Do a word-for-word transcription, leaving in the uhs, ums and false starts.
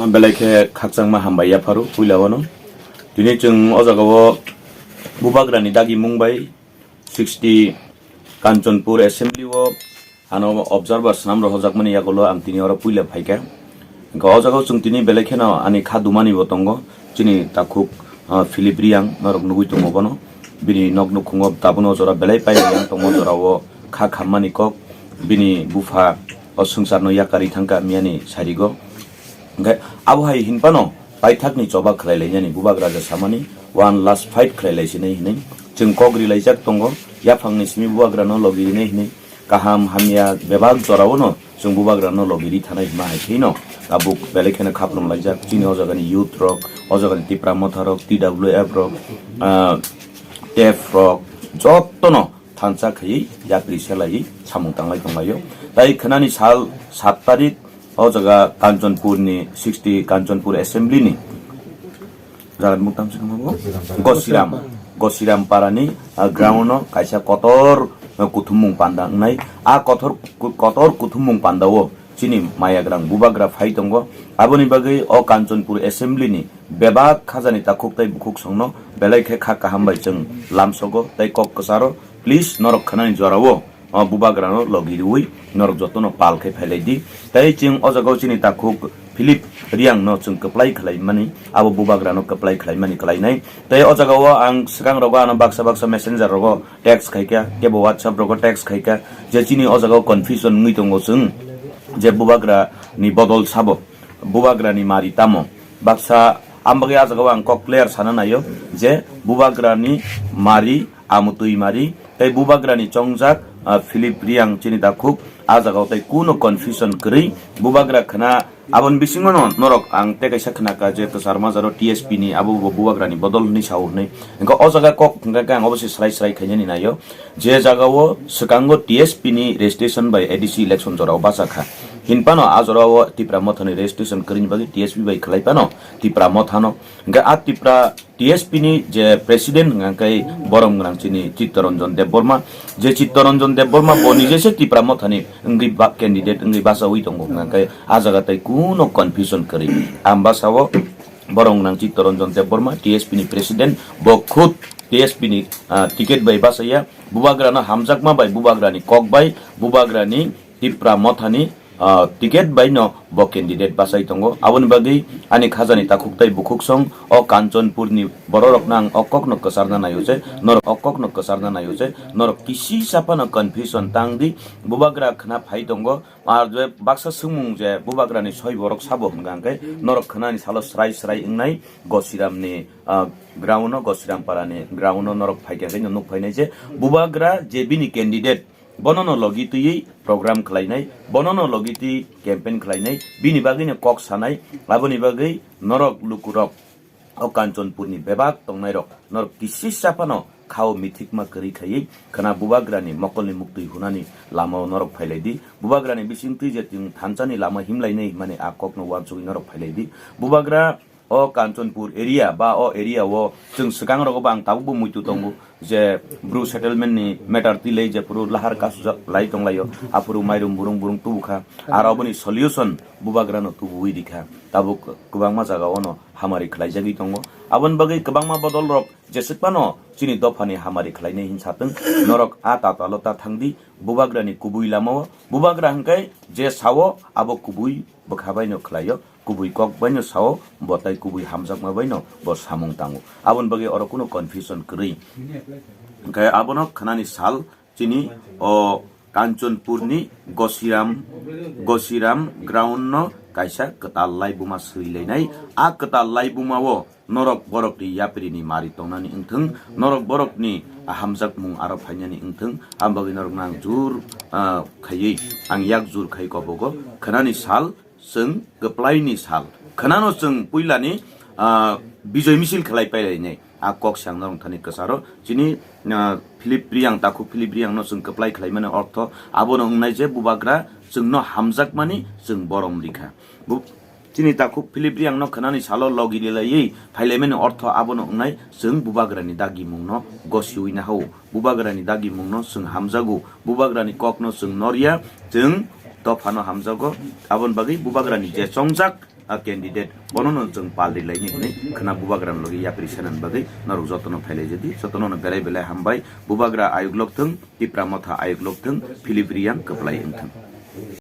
Belai khe khakchangma hambai yapharo puila wano. Tini chwng o jagao Bubagrani dagi mung bai sixty Kanchanpur Assembly o ano observer swnam rohojakmani yagulo ang tini oro puila phaikha. Hwnkhe o jagao chwng tini belai kheno ani kha dumani bo tongo. Chini takhuk, ah, Philip Riang norok nugui tongo bono. Bini nok nukhungo tabukno jora belai pailaiya tongmo jorao kha khammani kok. Bini bupha o swngcharno yakarwi thangkha miyani sarigo. Hwnkhe abo hai hinphano paithakni choba khlai lainani bubagra ja samani one last fight khlai lai sinai hinwi chwng kok ri laijak tongo. Yaphangni simi bubagrano logi rinai hinwi kaham hamya bebak jorao no chwng bubagrano logi ri thanai hwnma hai kheno tabuk belai kheno khaprum laijak chini o jagani youth rok, o jagani Tipra Motha rok, T W F rok, ah, tef rok, jotono thansa khaiwi yapri selaiwi samung tanglai tonglaio. Tai khwnani sal sat tarik o jaga Kanchanpurni sixty Kanchanpur Assembly ni jaga ni mung tang se kama bo? Gosiram, Gosiram parani, ah, ground no kaisa kotor, ah, kuthumung panda wngnai. A kotor, kotor kuthumung panda o chini mayagrang bubagra phai tongo. Aboni bagwi o Kanchanpur Assembly ni bebak khajani takhuk tai bukhuk songno belai khe kha kaham bai chwng lamsogo tai kok kwcharo. Please, norok khwnani jorao o bubagrano logi riwi norok jotono pal khe phailai di. Tai chwng o jagao chini takhuk Philip Riang no chwng kwplai khlai mani, abo bubagrano kwplai khlai mani kwlainai. Tai o jagao ang swkang rogo ano baksa baksa messenger rogo text khaikha, kebo WhatsApp rogo text khaikha, je chini o jagao confusion wngwi tongo chwng je bubagra ni bodol sabo, bubagra ni mari tamo. Baksa ang bagwi a jagao ang kok clear sana naio je bubagra ni mari Amutwi Mari, tei bubagrani chongjak, ah, Philip Riang chini takhuk. A jagao tei kuno confusion kwrwi. Bubagra khna aboni bisingo no norok ang tei kaisa khnaka je kwchar majaro T S P ni abo bo bubagrani bodol hwnwi sao hwnwi. Hwnkhe o jaga kok hwnkhe ang obo se srai srai khainani naio. Je jagao swkango T S P ni registration bai A D C election jorao bacha kha. Hinphano a jorao Tipra Mothani registration kwrwini bagwi T S P bai khlai phano Tipra Mothano. Hwnkhe a Tipra T S P ni je president hwnkha khe borom gwnang chini Chittaranjan Debbarma. Je Chittaranjan Debbarma bo nije se Tipra Mothani wngwi ba-, candidate wngwi bachaui tongo hwnkha khe a jaga tei kuno confusion kwrwi. Ang bachao borom gwnang Chittaranjan Debbarma, T S P ni president, bo khud T S P ni, ah, ticket bai bachaya. Bubagrano hamjakma bai, bubagrani kok bai, bubagrani Tipra Mothani, ah, ticket bai no bo candidate bachai tongo. Aboni bagwi ani khajani takhuk tai bukhuk song o Kanchanpur ni bororok no ang o kok no kwcharna naio je, norok o kok no kwcharna naio je, norok kisi saphano confusion tang di, bubagra khna phai tongo. Ar je baksa swngmung je bubagrani soi borok sabo hwnka hwnkhe norok khnani salo srai srai wngnai Gosiram ni, ah, ground o, Gosiram para ni ground o norok phaikha khe no nuk phainai je bubagra je bini candidate bono no logi twiwi program khlainai, bono no logi twi campaign khlainai, bini bagwi no kok sanai. Aboni bagwi norok lukurok o Kanchanpur ni bebak tongnai rok norok kisi saphano khao mithikma kwrwi khaiwi khna bubagrani mokolni muktwi hunani lamao norok phailai di. Bubagrani bisingtwi je chwng thansani lama himlainai himani a kokno uansugwi norok phailai di. Bubagra o Kanchanpur area ba o area o chwng swkang rogo bo ang tabukbo muitu tongo je Bru settlement ni matter twi lai je phuru lahar kasujak lai tonglaio, aphuru mairum burung burung tubukha, aro oboni solution bubagrano tubuwi rikha. Tabuk kwbangma jaga ono hamari khlaijagwi tongo. Aboni bagwi kwbangma bodol rok jeswk phano chini dophani hamari khlainai hin satwng, norok a tatalo ta thangdi, bubagrani kubui lamao, bubagra hwnkhe je sao abo kubui bwkha baino khlaio, kubui kok baino sao, bo tai kubui hamjakma baino bo samung tango. Aboni bagwi oro kuno confusion kwrwi. Hwnkhe abono khnani sal chini o Kanchanpurni Gosiram, Gosiram ground no kaisa kwtal laibuma swilainai. A kwtal laibumao norok borokni yapri ni mari tongnani wngthwng, norok borokni hamjakmung aro phainani wngthwng, aboni bagwi norokno ang jur, ah, khaiwi, ang yak jur khai kobogo khnani sal, chwng kwplaini sal. Khnano chwng puilani, ah, bijoy misil khlai pailainai. A kok se ang norok thani kwcharo. Chini, ah, Philip Riang, takhuk Philip Riang no chwng kwplai khlaimani ortho abono wngnai je bubagra chwngno hamjakmani chwng borom rikha. Bu-, chini takhuk Philip Riang no khnani salo logi rilaiwi phailaimani ortho abono wngnai chwng bubagrani dagimungno gosiwi nahao. Bubagrani dagimungno chwng hamjago, bubagrani kokno chwng norya, chwng dophano hamjago. Aboni bagwi bubagrani je chongjak A candidate bono no chwng pal ri laini hwnwi khwna bubagra ni logi yapri sanani bagwi norok jotono phailai jadi, jotono no belai belai hambai. Bubagra ayuk lok thung, Tipra Motha ayuk lok thung, Philip Riyang kwplai wng thung.